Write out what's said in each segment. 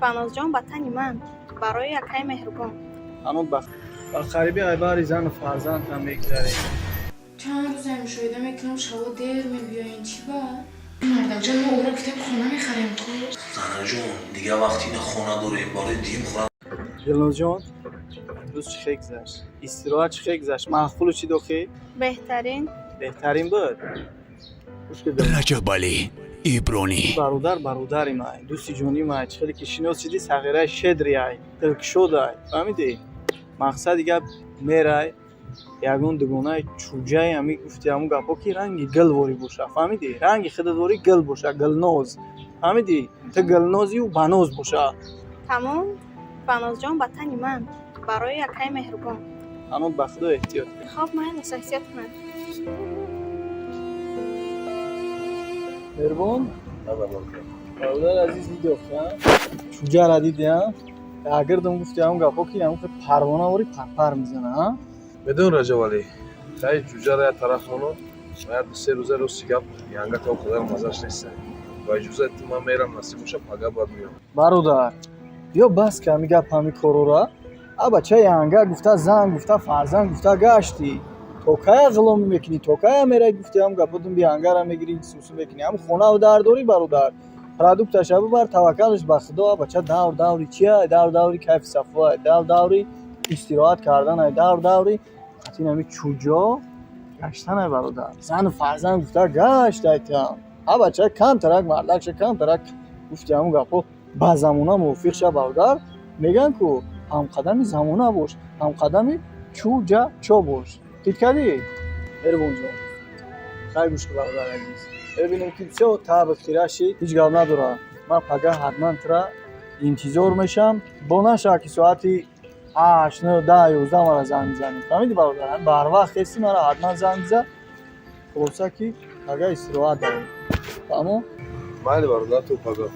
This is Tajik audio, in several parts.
Фанозҷон ба тани ман, барои акаи меҳрубон. Ҳамон ба қариби айбари зану фарзанд ҳам мегзарем. Чанд рӯзе мушоҳида мекунам, шаво дер мебиёен, чӣ ба? Мардакҷон, мо ӯро китоб хона мехарем ку. Занаҷон, дигар вақти ина хона дорем, барои дим хӯрам. Дилнозҷон, рӯз чӣ хел гузашт? Истироҳат чӣ хел гузашт? Маъқулу чӣ дохӣ? Беҳтарин. Беҳтарин буд. Гӯш ки дил- Раҷабалӣ Ибронӣ. Бародар бародари май, дӯсти ҷони май, чӣ хеле ки шинос шидӣ, сағираи шедри ай, дилкушодай, фаҳмидӣ? Мақсади гап мерай, ягон дугонаи чӯҷаи ҳами гуфти ҳамун гапҳо ки ранги гил ворӣ боша, фаҳмидӣ? Ранги худат ворӣ гил боша, гилноз. Фаҳмидӣ? Ту гилнозию баноз боша. Тамом. Фанозҷон ба тани ман, барои акаи меҳрубон. Ҳамон ба худо эҳтиёт кун. Хоб, майли, эҳтиёт кунам. Меҳрубон, бародари азиз, дидӣ охи, а? Чӯҷара дидӣ, а? Агирдам гуфти ҳамун гапҳо ки ҳамун хел парвона ворӣ парпар мезана, а? Медон, Раҷабалӣ, хай, ҷуҷара як тараф моно, ма як ду-се рӯза, рости гап, янга то қадар маззаш неста. Ба иҷозати ту ман мерам, насиб боша, пага баъд меём. Бародар, биё бас ки ҳами гап, ҳами корора. А бача янга гуфта, зан гуфта, фарзанд гуфта гаштӣ. То кая ғуломӣ мекунӣ, то кая мерай гуфти ҳам гапотун би янгара мегирӣ, сусу мекунӣ. Ҳам хонаву дар дорӣ, бародар. Продукташа бибар, таваккалш ба худо. А бача давр даври чия? Давр даври кайфи сафоа, давр даври истироҳат карданай, давр даври қатин ҳами чӯҷо гаштанай, бародар. Зану фарзанд гуфта гашт айтам. А бача камтарак мардакша камтарак гуфти ҳамун гапҳо ба замона мувофиқ ша, бародар. Мегӯянд ку ҳамқадами замона бош, ҳамқадами чӯҷа чо бош. Дид кардӣ? Меҳрубонҷон, хай, гӯш ки, бародари азиз, мебинем ки бисёр таъби хира шид, ҳеҷ гап надорад. Ман пага ҳатман тура интизор мешам, бо нашавад ки соати 8, 9, 10, 11 мара занг мизанӣ. Фаҳмидӣ, бародар? Барвақт ҳести, мара ҳатман занг биза. Хулоса ки пага истироҳат дорем. Фаҳмо? Майли, бародар, то пага.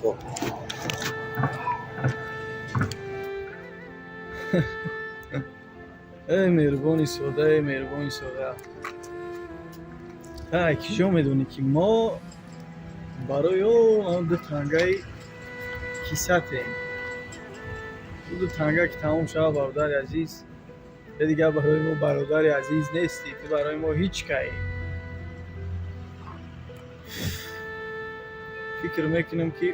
Хоб. Эй меҳрубони сода, эй меҳрубони сода. Ай, киҷо медонӣ ки мо барои он ду тангаи кисатем. Ду танга ки тамом шавад, бародари азиз, ту дигар барои мо бародари азиз нестӣ, ту барои мо ҳеҷ каӣ. Фикр мекунам ки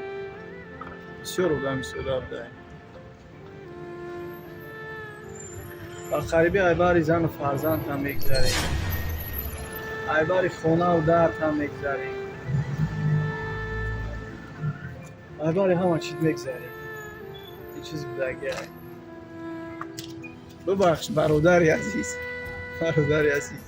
бисёр одами сода будаем. Ба қариби айбари зану фарзанд ҳам мегзарем. Айбари хонаву дард ҳам мегзарем. Айбари ҳама чиз мегзарем. Ин чиз будагиай. Бубахш, бародари азиз. Бародари азиз.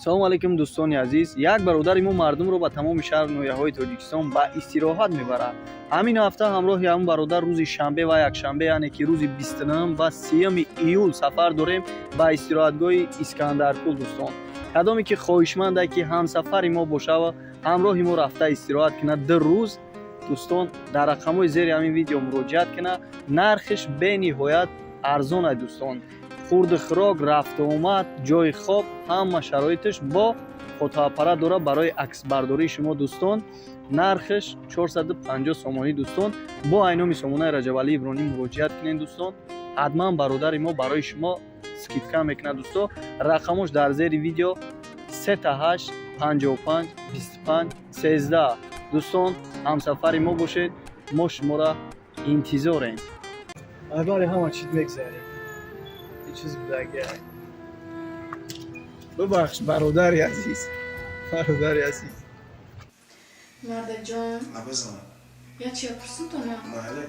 Салому алайкум, дӯстони азиз. Як бародари мо мардумро ба тамоми шаҳру ноҳияҳои Тоҷикистон ба истироҳат мебарад. Ҳамин ҳафта ҳамроҳи ҳамун бародар рӯзи шанбе ва якшанбе, яъне ки рӯзи 29 ва 30 июл сафар дорем ба истироҳатгоҳи Искандаркул, дӯстон. Кадоме ки хоҳишманде ки ҳамсафари мо боша ва ҳамроҳи мо рафта истироҳат кунад 2 рӯз, дӯстон, дар рақамҳои зери ҳамин видео муроҷиат кунад. Нархиш бениҳоят арзон ай, дӯстон. Хурду хӯрок, рафту омад, ҷои хоб, ҳама шароиташ бо фотоаппарат дорад барои аксбардории шумо, дӯстон. Нархиш 450 сомонӣ, дӯстон. Бо айноми сомонаи Раҷабалӣ Ибронӣ муроҷиат кунед, дӯстон. Ҳатман бародари мо барои шумо скидка мекунад, дӯсто. Рақамош дар зери видео: 3 8 55 25 13. Дӯстон, ҳамсафари мо бошед, мо шуморо интизорем. Айбари ҳама чиз мегзарем. Ин чиз будагиай. Бубахш, бародари азиз. Бародари азиз. Мардакҷон, Набизан. як чия пурсум тона? Майли.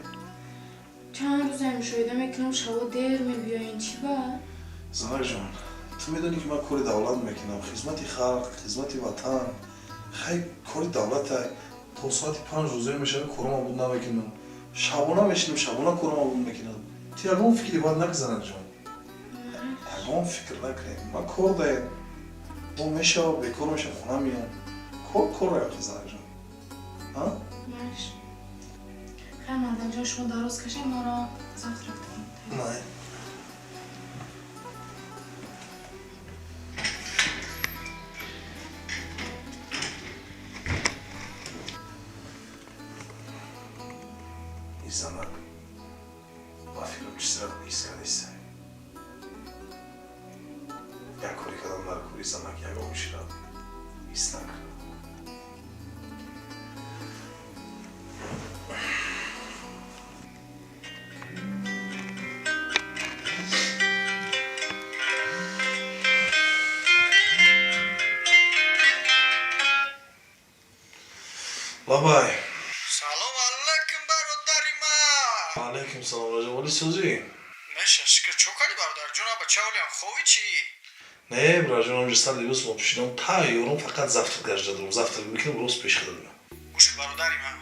Чанд рӯзе мушоҳида мекунам, шаво дер мебиёен, чӣ ба? Занакҷон, ту медонӣ ки ман кори давлат мекунам, хизмати халқ, хизмати ватан. Хай, кори давлатай. То соати 5 рӯзое мешава, корома буд намекунам. Шабона мешинам, шабона корома буд мекунам. Ту ягон фикри бад накун, занакҷон. Ягон фикр накунем. Ман кор даем. Бо мешава, бекор мешавам, хона меям. Кор кор рафти, занакҷон. А? Маш. Хай, мардакҷон, шумо дароз кашед, маро завтрак кунед. Май. Ин занак ба фикрам чизра ҳис кардиста. Як кори кардам, дар кори занак ягон чизра ҳис накард. Лабай. Салом алайкум, бародари ман. Алайкум салом, Раҷабали, сӯзӣ? Меша, шукр. Чо кардӣ, бародарҷон? Аба чавлиам хови чӣ? Не, браҷон, ҳамҷа либос мопӯшидам, тайёрам, фақат завтрак гажда дорам. Завтрак мекунам, рост пеш худам. Гӯш, бародари ман,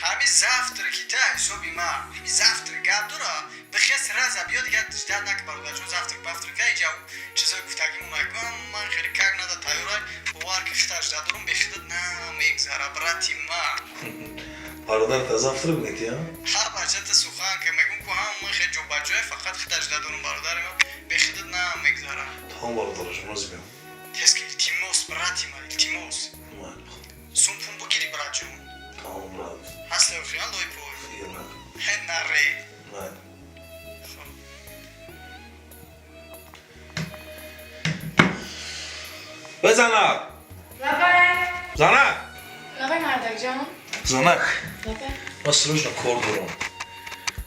ҳами завтраки та ҳисоби ман, ҳами завтрак гап дора, бихес, раза биё, дигар ждать нак, бародарҷон. Завтрак бафтрак иҷа чизои гуфтагимон накун, ман хеле как нада тайёрай, бовар ки хита ждать дорам, бехидат намегзара, брати ман. Бародар, та завтрак мети, а? Ҳа, бачата, сухан ки мегум ку, ҳам ман хеле ҷобаҷое, фақат хита ждать дорам, бародари ман, бехидат намегзара. Тамом, бародарҷон, рози биём. Тез ки, илтимос, брати ман, илтимос. Майли. Сумпун бугири, братҷон. Тамом, брат. Ҳаст фиал лой пой. Дигар накун. Хе, наре. Майли. Хоб. Бизанак! Лабай. Занак! Лабай, мардакҷон. Занак! Лабай. Ман срочно кор дорам.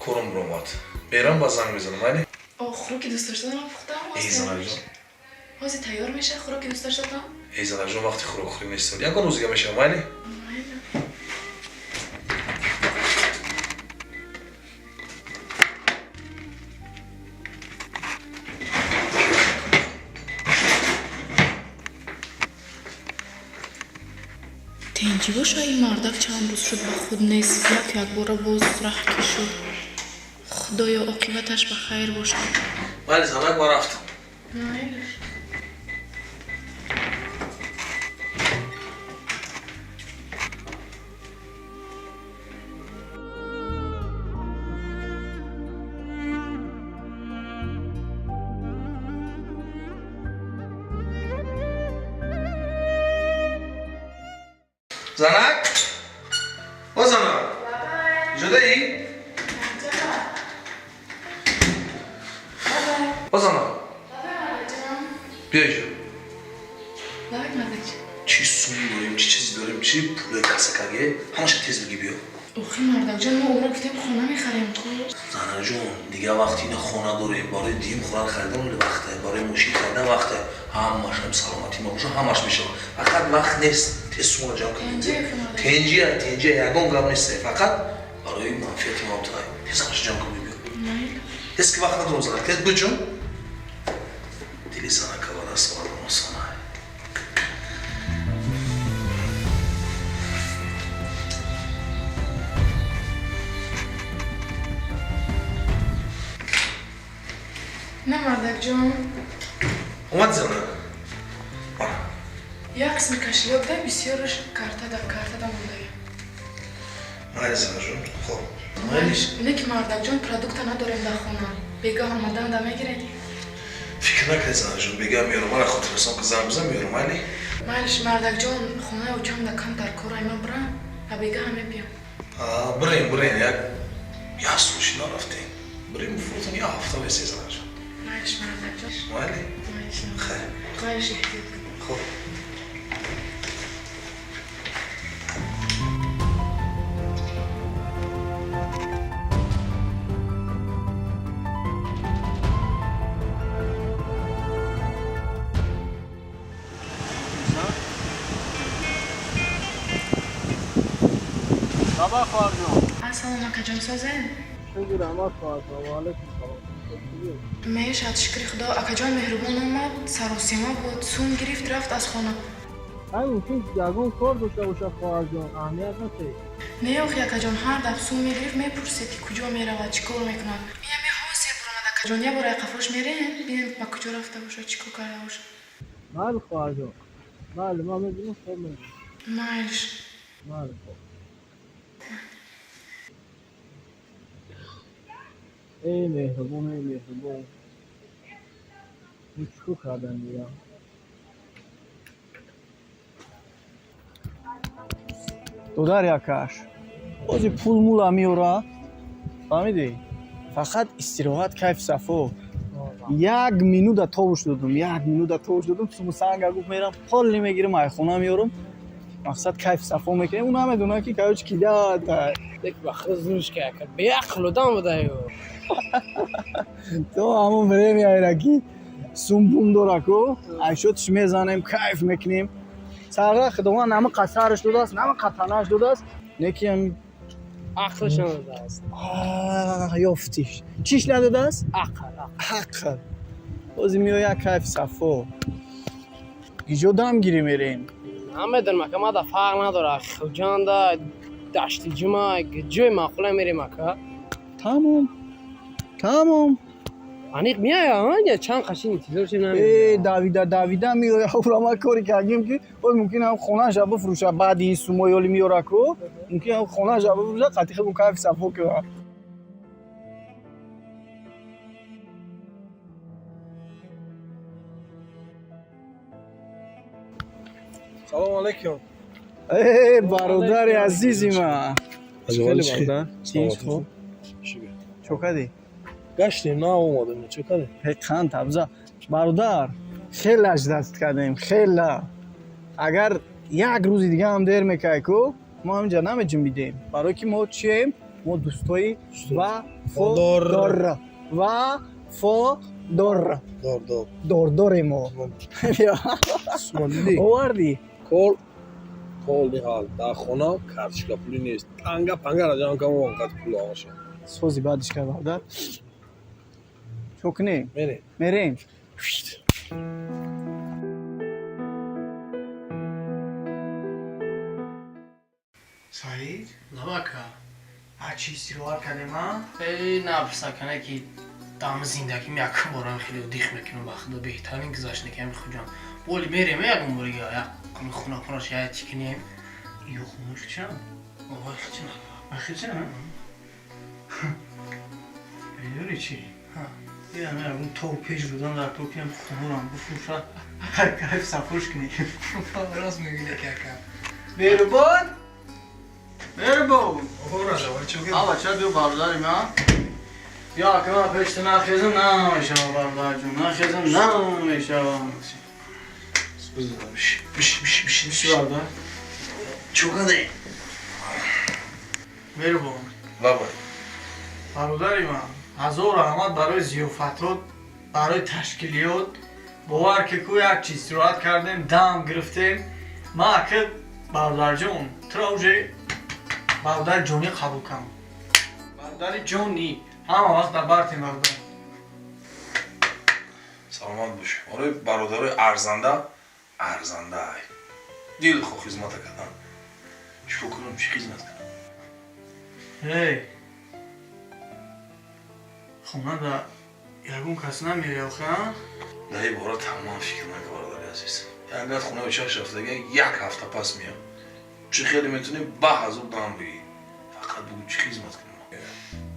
Корам биромад. Мерам, ба занг мезанам, майли? О, хӯроки дӯстдоштатонро пухтам. Эй, занакҷон. Ҳозир тайёр меша хӯроки дӯстдоштатон. Эй, занакҷон, вақти хӯрокхӯрӣ нест. Ягон рӯз дига мешавам, майли? Майли. Тинҷӣ боша, ин мардак чанд рӯз шуд ба худ нест, як якбора боз раҳ ки шуд. Худоё, оқибаташ ба хайр бошад. Майли, занак, ман рафтам. Майли. Занак? О, занак! Иҷодаӣ? О, занак! Биё иҷо. Лабай, мардакҷон. Чӣ сум дорем, чӣ чизе дорем, чӣ пулои касакаге, ҳамаша тез бигӣ, биё. Охи, мардакҷон, мо ӯро гуфтем, хона мехарем ку. Занаҷон, дигар вақти ина хона дорем, барои дуюм хона харидан оле вақте, барои мошин харидан вақте, ҳамаш ҳам саломатӣ ма боша, ҳамаш мешавад. Фақат вақт нест, тез сумро ҷамъ кунем. Тенҷия, охи, мардак. Тенҷия, тенҷия, ягон гап нест, фақат барои манфиати ма тай. Тез ҳамаша ҷамъ кун, биё. Майли. Тез, ки вақт надорам, занак, тез биҷун. Дили занака ба даст овардам осона. На, мардакҷон. Омад, занак. Мана. Як қисми кошелёк да, бисёраш картада мондаям. Майли, занаҷон, хоб. Майлиш. Не ки, мардакҷон, продукта надорем дар хона, бегаҳ омадан да мегиред. Фикр накунед, занаҷон, бегаҳ меёрам. Мана, хотиррасон ки занг бизан, меёрам, майли? Майлиш, мардакҷон, хонаи очам да кам дар корай, ман бирам а бегаҳ мебиём. Бирем, бирем, як сол ши нарафтем. Бирем, фуртон як ҳафта весе, занаҷон. Майлиш, мардакҷон. Майли? Майлиш. Хайр. Майлиш, эҳтиёт кун. Хоб. Сабах, хоҳарҷон. Ассалом, акаҷон, созем? Шукр, раҳмат, хоҳарҷон. Ва алайкум салом. Мешад, шукри худо. Акаҷон, меҳрубон омад, саросима буд, сум гирифт, рафт аз хона. Ай, мумкин ягон кор дошта бошад, хоҳарҷон, аҳамият надиҳед. Не, охи, акаҷон, ҳар дафъ сум мегирифт, мепурсед, ки куҷо меравад, чӣ кор мекунад. Инаме ҳозир буромад, акаҷон, як бор айқафош мерем, бинем, ба куҷо рафта бошад, чӣ кор карда бошад. Майли, хоҳарҷон, майли, ман мебинам, хоб мебинам. Майлиш. Майли, хоб. Эй меҳрубон, эй меҳрубон, чӣ кор кардан дигар? Додар, якаш ози пул мула меёра. Фаҳмидӣ? Фақат истироҳат, кайф, сафо. Як минута товуш додум, як минута товуш додум, суму санга гуфт мерам, поле мегирам, айхона меёрам. Мақсад кайф сафо мекунем. Ӯ намедонад ки короче кида. Ба худ зурш ка ака. Беақл одам будаю. То ҳамон время ера ки сум пум дора ку, айшотш мезанем, кайф мекунем. Сағра худованд нама қасараш додааст, нама қатанаш додааст, неки ҳами Ақлш надодааст. Ёфтиш. Чиш надодааст? Ақл, ақл. Ақл. Бози меояд кайф сафо. Гиҷо дам гирӣ мерем? Намедонам ака, мада фарқ надорад. Хуҷанда, Дашти Ҷума, ҷои маъқула мерем ака. Тамом. Тамом. Аниқ меоя, а? Чанд қашин интизор шем Э, намедонам. Давида давида меояд. Ура ма кори кардем ки оз мумкин ҳам хонаша бифурӯша баъди ин сумои оли меёра ку, мумкин ҳам хонаша бифурӯша, қатъи худмон кайф сафо кунад. Салому алейкум. Э, бародари азизи ман. Хеле бародар. Тинч хуб. Чо кардӣ? Гаштем, на омадем, чӣ кардем? Ҳе қанд табза. Бародар, хеле даст кардем, хела. Агар як рӯзи дига ҳам дер мекард ку, мо ҳаминҷа намеҷунбидем. Барое ки мо чием? Мо дӯстои вафодор. Вафодор. Дор, дор. Дордоре мо. Сума дидӣ? Овардӣ? Кол кол ниҳал дар хона карточка пулӣ нест. Танга пангара ҷамъ кам онқадр пул омаша. Сози баъдиш кард бародар. Чо кунем? Мерем. Мерем. Саид? Лабака. А чи истироҳат кардем, а? Э, напурс ака, не ки дам зиндагим якум борам хеле дих мекунам ба худо беҳтарин гузашт не ки ҳами хуҷам. Боли мерем ягон бори як хона хонаш як чи кунем. Ё хонаш чам? Ой, хичи на. Хичи на? Медонӣ чӣ? Ҳа. Ина ягон тов пеш будан дар то кунем хонорам бифурӯша. Кайф сафош кунем. Рост мегӯӣ ки ака. Меҳрубон? Меҳрубон. Ора, чӣ А бача биё бародари ман. Биё ака ман пешта нахезам намешава бародарҷон. Нахезам намешава. Биш, биш, биш, Чӣ бародар? Чӣ кардӣ? Меҳрубон. Лабай. Бародари ман, ҳазор раҳмат барои зиёфатот, барои ташкилиёт. Бовар ки ку як чиз истироҳат кардем, дам гирифтем. Ман ака бародарҷон, туро уже бародари ҷонӣ қабул кардам. Бародари ҷонӣ. Ҳама вақт дар бартем бародар. Саломат бош. Ораи бародарои арзанда, арзанда ай. Дилхоҳ хизмата кардан. Чӣ кор кунам, чӣ хизмат кунам? Эй. Хонада ягон кас намеояд охе, а? Дар ин бора тамоман фикр накун, бародари азиз. Ягат хонаи чаш рафтага як ҳафта пас меям. Чӣ хеле метавонӣ ба ҳазор дам бигӣ. Фақат бугӯ чӣ хизмат кунам?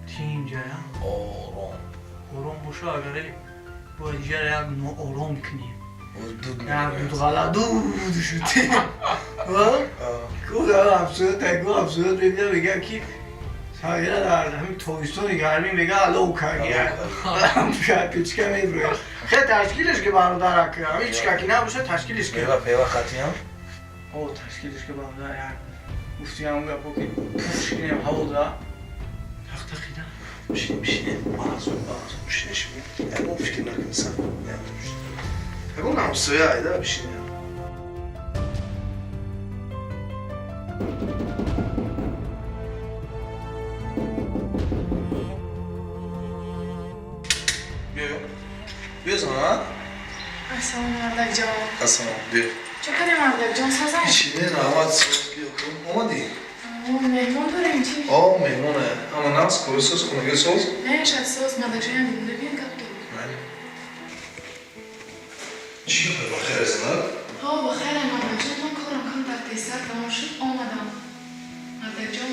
Тинҷая. Ором. Ором боша, агаре бояд иҷара як ноором кунем. Боз дуд Як меояд. дудғала дуд шуд. Ку ҳамсоя таку ҳамсоя мебинам мегӯям ки сагира дар ҳамин тобистони гармӣ мега алов карди. Печка меброяд. Хе ташкилеш ки бародар ака. Ҳамин ҳеч ки набоша ташкилеш ки. Мева пева қатиям? О, ташкилеш ки бародар як гуфти ҳамон гапо ки пуш кунем ҳаво да. Тахта қида. Бишин, бишин. Баъзу, баъзу. Бишин, бишин. Ягон фикр накун сан. Ягон ҳамсоя айда бишин. Биё. Биё зана. Ассалому мардакҷон. Ассалом, биё. Чо кардем мардакҷон, созам? Ҳичи не, раҳмат. Биё, омадӣ? Меҳмон дорем чӣ? О, меҳмоне. Ама нас, кори соз, хонаги соз? Не, шад соз, мардакҷон як набин гап дор. Майли. Чӣ гапе, ба хейр зана? Ҳо, ба хайрам мардакҷон, ман корам камтар тезтар тамом шуд, омадам. Мардакҷон,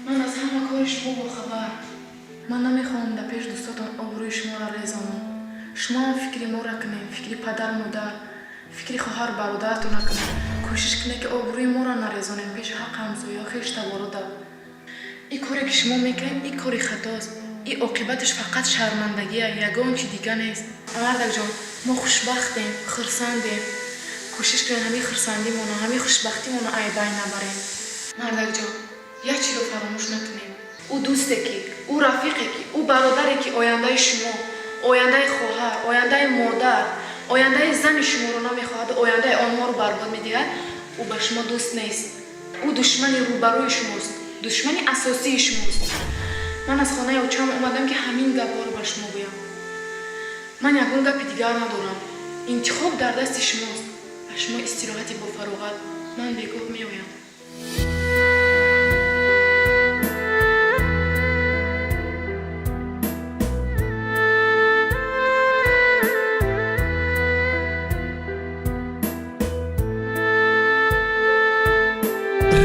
ман аз ҳама кори шумо бохабар. Ман намехоҳам дар пеш дӯстотон обрӯи шуморо резонам. Шумо ҳам фикри моро кунед, фикри падару модар, фикри хоҳару бародаратонро кунед. Кӯшиш кунед ки обрӯи моро нарезонед пеши ҳаққи ҳамсояҳо хештаборода. Ин коре ки шумо мекунед, ин кори хатост. Ин оқибаташ фақат шармандагия, ягон чи дига нест. Мардакҷон, мо хушбахтем, хурсандем. Кӯшиш кунед ҳамин хурсандимона, ҳамин хушбахтимона айбай набарем. Мардакҷон, як чиро фаромӯш накунем. Ӯ дӯсте ки, ӯ рафиқе ки, ӯ бародаре ки ояндаи шумо, ояндаи хоҳар, ояндаи модар, ояндаи зани шуморо намехоҳаду ояндаи онҳоро барбод медиҳад, ӯ ба шумо дӯст нест. Ӯ душмани рӯбарӯи шумост, душмани асосии шумост. Ман аз хонаи очам омадам, ки ҳамин гапҳоро ба шумо гӯям. Ман ягон гапи дигар надорам. Интихоб дар дасти шумост. Ба шумо истироҳати бофароғат. Ман бегоҳ меоям.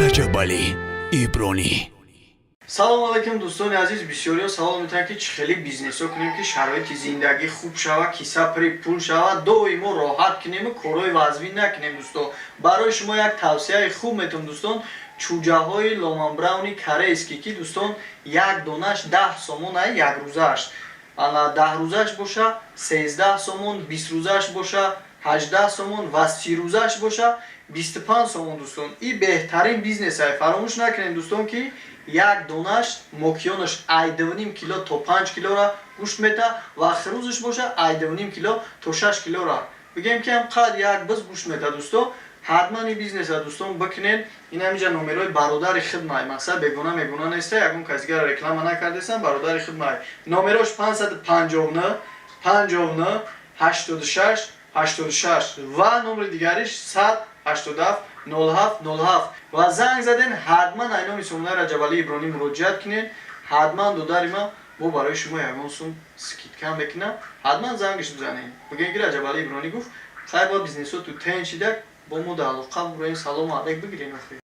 Раҷабалӣ Ибронӣ. Салому алайкум, дӯстони азиз. Бисёриҳо савол метиҳанд, ки чӣ хеле бизнесҳо кунем, ки шароити зиндагӣ хуб шава, киса пури пул шава, доимо роҳат кунему корҳои вазвин накунем. Дӯсто, барои шумо як тавсияи хуб метавон, дӯстон: чӯҷаҳои ломанбрауни корейский, ки, дӯстон, як донаш 10 сомон ай якрӯзааш, ана 10 рӯзааш боша 13 сомон, 20 рӯзааш боша 18 сомон ва 30 рӯзааш боша 25 сомон. Дӯстон, ин беҳтарин бизнесае. Фаромӯш накунем, дӯстон, ки як донаш мокионаш ай 2,5 кило то 5 килора гӯшт мета ва хирӯзаш боша ай 2,5 кило то 6 килора, бигем ки ҳам қад як биз гӯшт мета. Дӯсто, ҳатман ин бизнеса, дӯстон, бикунед. Ин ҳамиҷа номерои бародари хидмай, мақсад бегона мегона неста, ягон кас дигара реклама накардесам, бародари хидмай. Номерош 559 59 86 86 ва номери дигариш 187 07 07 ва занг заден. Ҳатман айноми сомонаи Раҷабалӣ Ибронӣ муроҷиат кунед. Ҳатман додари ман бо барои шумо ягон сум скидка мекунам. Ҳатман зангиш бизанед, бигӯед, ки Раҷабалӣ Ибронӣ гуфт. Хай, бо бизнесо ту тен шида, бо мо дар алоқа буроем. Салому алайк бигирен охи.